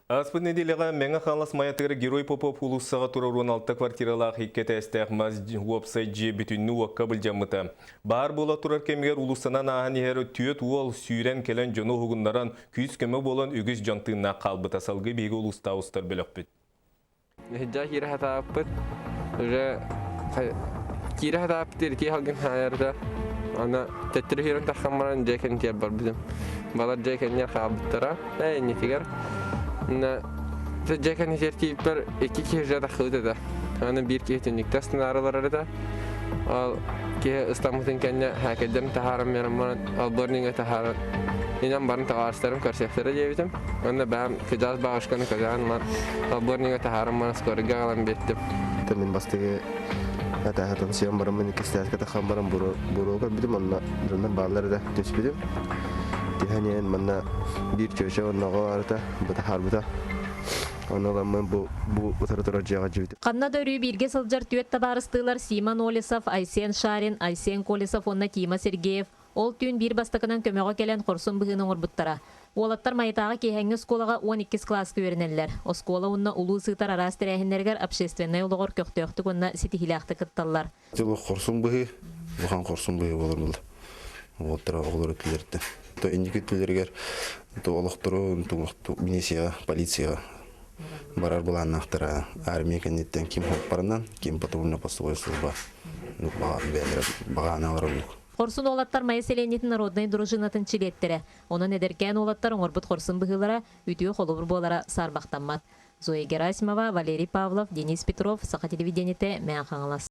Ааспыт нэдиэлэҕэ Мэҥэ Хаҥалас Майатыгар Герой Попов уулуссаҕа турар 16 квартиралаах икки этээстээх мас уопсай дьиэ бүтүннүү уокка былдьаммыта. Баар буола турар кэмигэр уулуссанан ааһан иһэр түөрт уол сүүрэн кэлэн дьону уһугуннаран, күүс-көмө буолан үгүс дьон тыыннаах хаалбыта. Салгыы биһиги улуустаах устар бөлөхпүт. Иһирдьэ киирэ сатаабыппыт, уже киирэ сатаабыт итии халгын хаайарда. Аны төттөрү киирэн тахсан баран дьиэ кэннитигэр барбытым. Балар дьиэ кэннигэр хаалбыттара. Ээ иннитигэр. Инна дьиэ кэннитигэр тиийбиппэр икки киһи уже тахсыбыт этэ. Аны биир киһи түннүктэ астынаары олорор этэ. Ол киһи ыстаммытын кэннэ хээкэйдэрин таһааран баран баран алборниҥҥа таһааран инэн баран табаарыстарым көрсүөхтэрэ диэбитим. Онно бэйэм кыдьаас бабушканы көтөҕөн ылан алборниҥҥа таһааран баран скорыйга аҕалан биэртим. Мин бастакы этээһитин сиэн бараммын иккистээскэ таххан баран буруо көрбүтүм онно дьоннор бааллар эрэ түспүтүм. Түһэн иһэн манна биир чүөчэ онноҕо барыта бытахаарбыта. Ону ыламмын бу бу утары турар дьиэҕэ дьиэбит. Ханна да өрүү бииргэ сылдьар түөрт табаарыстыылар Симон Олесов, Айсен Шарин, Айсен Колесов уонна Тима Сергеев ол түүн биир бастакынан көмөҕө кэлэн хорсун быһыыны оҥорбуттара. Уолаттар Майатааҕы киэһэҥҥи оскуолаҕа 12 кылааска үөрэнэллэр. Оскуола уонна улуус ыытар араас тэрээһиннэригэр общественнай олоҕор көхтөөхтүк уонна ситиһиилээхтик кытталлар. Дьыл хорсун быһыы, улахан хорсун быһыы буолар буолла. Уолаттар оҕолор өттүлэриттэн. То инники өттүлэригэр то олохтору милицияҕа, полицияҕа барар былааннаахтара. Армия кэнниттэн ким хоппарынан, ким патрульно-постовой служба бэйэлэрэ баҕанаалар оннук. Хорсун уолаттар Майа сэлиэнньэтин народнай дружинатын чилиэттэрэ. Онон эдэркээн уолаттар оҥорбут хорсун быһыылара үтүө холобур буолара саарбахтаммат. Зоя Герасимова, Валерий Павлов, Денис Петров, Саха телевидениетэ, Мэҥэ Хаҥалас.